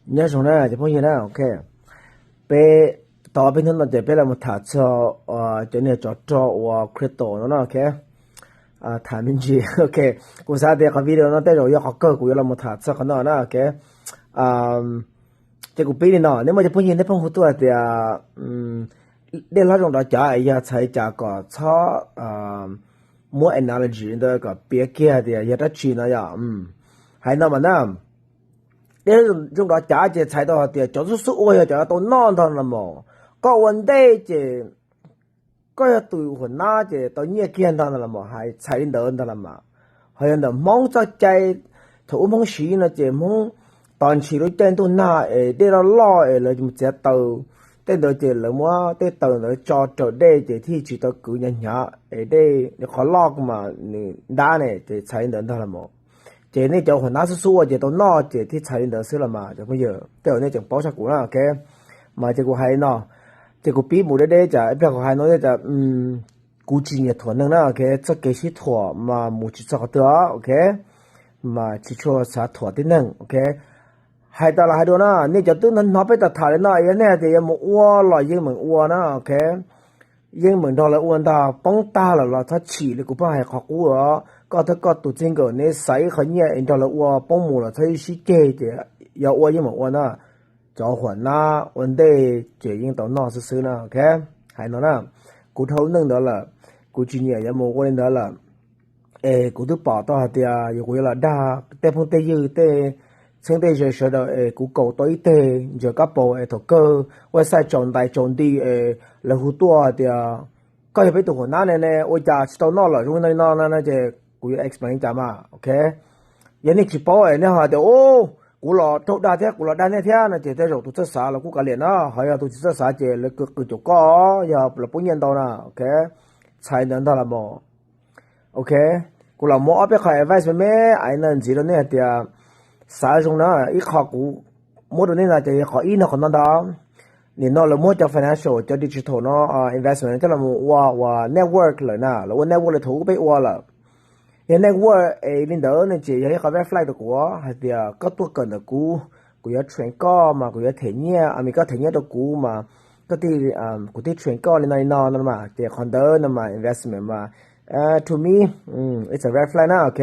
Nyob zoo na cov phooj ywg na, ok. Peb tau ob peb hnub no ces peb los mus tham txog cov niag tsov rog uas crypto no na, ok. Tham me ntsis, ok. Kuv xav tias qhov video no tej zaum yog qhov kawg kuv yuav los mus tham txog qhov no na, ok. Ces kuv pib li no, nej muaj cov phooj ywg nej pheej hu tuaj hais tias dej hlob zoo nrov cav es yog txhais cas kom txhob muab analogy ntawd kom piav kiag hais tias yog dab tsi no yom. Hais no mas na, dej zoo nrov cav ces txhais tau hais tias cov xub xub ua yog cov tau noj ntag los mas. Koj ua ntej ces koj yog tus huam nab ces tau nyiaj kiag ntag los mas, hais txhais li ntawd ntag los mas. Ho yog ntawm Hmoob txoj cai thaum ub Hmoob siv no ces Hmoob tos ntshis lub caij ntuj nag es dej loj loj es lawv mus txiav taws, tej ntawd ces lawv muab tej taws ntawd tso raws dej ces thiaj tsis tau kwv hnyav hnyav es dej qhov loj mas nws ntab ne ces txhais li ntawd ntag los mas. Ces nej cov huam nab xub xub ua ces tau noj ces thiaj txhais li ntawd xwb los mas cov phooj ywg, tej zaum nej tseem paub tshaj kuv na, ok. Mas ces kuv hais li no, ces kuv pib mus deb deb cas ib pliag kuv hais no tias kuv tsis nyiam thuam neeg na, ok. Txoj kev sib thuam mas mus tsis txog qhov twg os, ok. Mas tsis tshua xav thuam tib neeg, ok. Hais tas los hais dua na, nej cov twb hnov peb tham tham li no, yog nej hais tias yuav mus ua los yeej meem ua na, ok. Yeej meem nrog lawv ua ntag, poob tag lawm los txhob chim li kuv pheej hais qhov qub os. Koj thiab koj tus txij nkawm nej xaiv ib qho nyiaj es nrog lawv ua poob mus los txhob sib ceg ces yog ua yeej meem ua na. Cov huam nab ua ntej ces yeej tau noj xwb xwb na, ok. Hais no na, kuv dhau lub neej ntawd lawm, kuv tsis nyiam yuav mus ua li ntawd lawm. Es kuv twb pom tau hais tias yog kuv yuav los dag tej phooj tej ywg tej txheeb tej ze sawv daws es kuv kaum tau ib teg ntsaws kab paus es thaum kawg website tsaus ntais tsaus nti es lawv hu tuaj hais tias koj yog peb tus huam nab ne ne, ua cas tsis tau noj lawm zoo li no li no no ces kuv yuav explain li cas mas, ok. Yog nej tsis paub es nej ho tias u, kuv los raug dag thiab kuv los dag nej thiab no ces tej zaum tus txawj xav los kuj kav liam na, ho yog tus tsis txawj xav ces lawv kwv qw caum koj, yog lawv poob nyiaj ntau na, ok. Txhais ntawd ntag los mas. Ok, kuv los muab ob peb qho advice me me ais no ntxiv rau nej hais tias xav zoo na, ib qho kuv muab rau nej no ces yog qhov ib no qhov no ntag. Nim no lawv muab cov financial, cov digital no investment coj los ua ua network lawm na, lawv ua network li thaum ub peb ua lawm. Yog network es li ntawd ne ces yog ib qho red flag rau kuv hais tias koj tuaj kawm ntawm kuv, kuv yuav train koj mas kuv yuav them nyiaj, a mis koj them nyiaj rau kuv mas koj thiaj, kuv thiaj train koj li no li no no mas ces qhov ntawd no mas investment mas to me it's a red flag na, ok.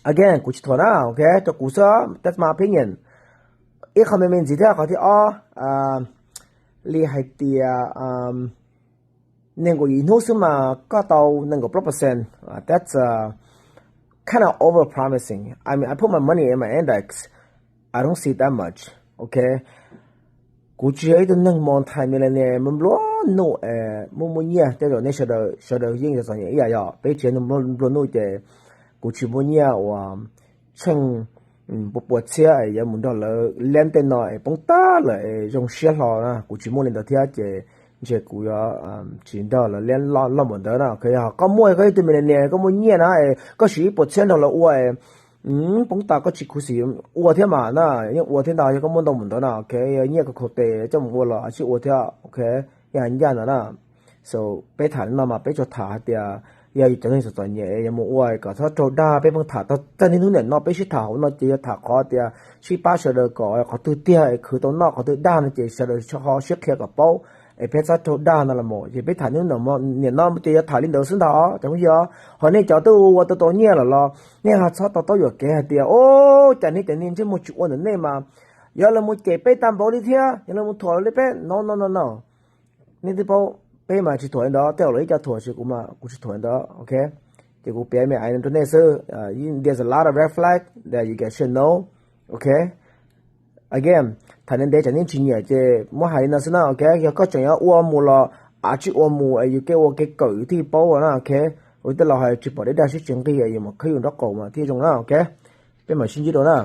Again, kuv tsis thuam na, ok, rau kuv xwb, that's my opinion. Ib qho me me ntxiv thiab qhov thib ob, li hais tias nees nkaum yim hnub xwb mas koj tau nees nkaum plaub percent, that's kind of over promising. I mean, I put my money in my index, I don't see that much, ok. Kuv tsis yog ib tug neeg multi-millionaire muaj nplua nuj muaj muaj nyiaj tej zaum nej sawv daws yeej txom nyem ib yam yog peb tsis yog nplua nuj ces kuv tsis muaj nyiaj uas tsheej puas puas txhiab es yuav mus nrog lawv leeb tej no es poob tag lawm es zoo siab hlo na, kuv tsis muaj li ntawd thiab ces ntshe kuv yuav tsis nrog lawv leeb loj npaum ntawd na. Yog koj muaj, koj ib tug millionaire koj muaj nyiaj na es koj siv ib puas txhiab nrog lawv ua es poob tag koj tsis khuv xim ua thiab mas na, yeej ua thiab ntag, yog koj muaj ntau npaum ntawd na, ok, yog nyiaj koj khaus tes coj mus ua los tsis ua thiab, ok, ncaj ncaj ntawd na. So peb tham li no mas peb tsuas tham hais tias yog cov neeg txom txom nyem yuav mus ua kom txhob raug dag, peb pheej tham txog niaj hnub nim no peb sib tham hauv no ces yog tham qhov tias sib pab sawv daws kom qhov twg tiag es khwv tau noj, qhov twg dag no ces sawv daws ho sib qhia kom paub es peb txhob raug dag no los mas. Ces peb tham niaj hnub nim no ces yog tham li ntawd xwb ntag cov phooj ywg. Ho nej cov twb ua tau tau nyiaj lawm los nej ho txhob to taub yuam kev hais tias o, cas nej cov niag ntsej muag tsis ua ntawm nej mas yog lawv mus cem peb tag npaum li thiab yog lawv mus thuam li peb no no no no. Nej twb paub peb mas tsis thuam li ntawd, tej zaum lawv ib co thuam tiam sis kuv mas kuv tsis thuam li ntawd, ok. Ces kuv piav me ais no rau nej xwb. There's a lot of red flag that you guys should know, ok. Again, tham ntev ntev tsam nej tsis nyiam ces muab hais li no xwb na, ok. Yog koj tseem yuav ua mus los av tsis ua mus es yus kev ua kev kawm yus thiaj paub na, ok. Ua tej laus hais tsis pom deb dag sib tsis nqig, yus mam khawb yus nraub qaum mas thiaj zoo na, ok. Peb mam sib ntsib dua na.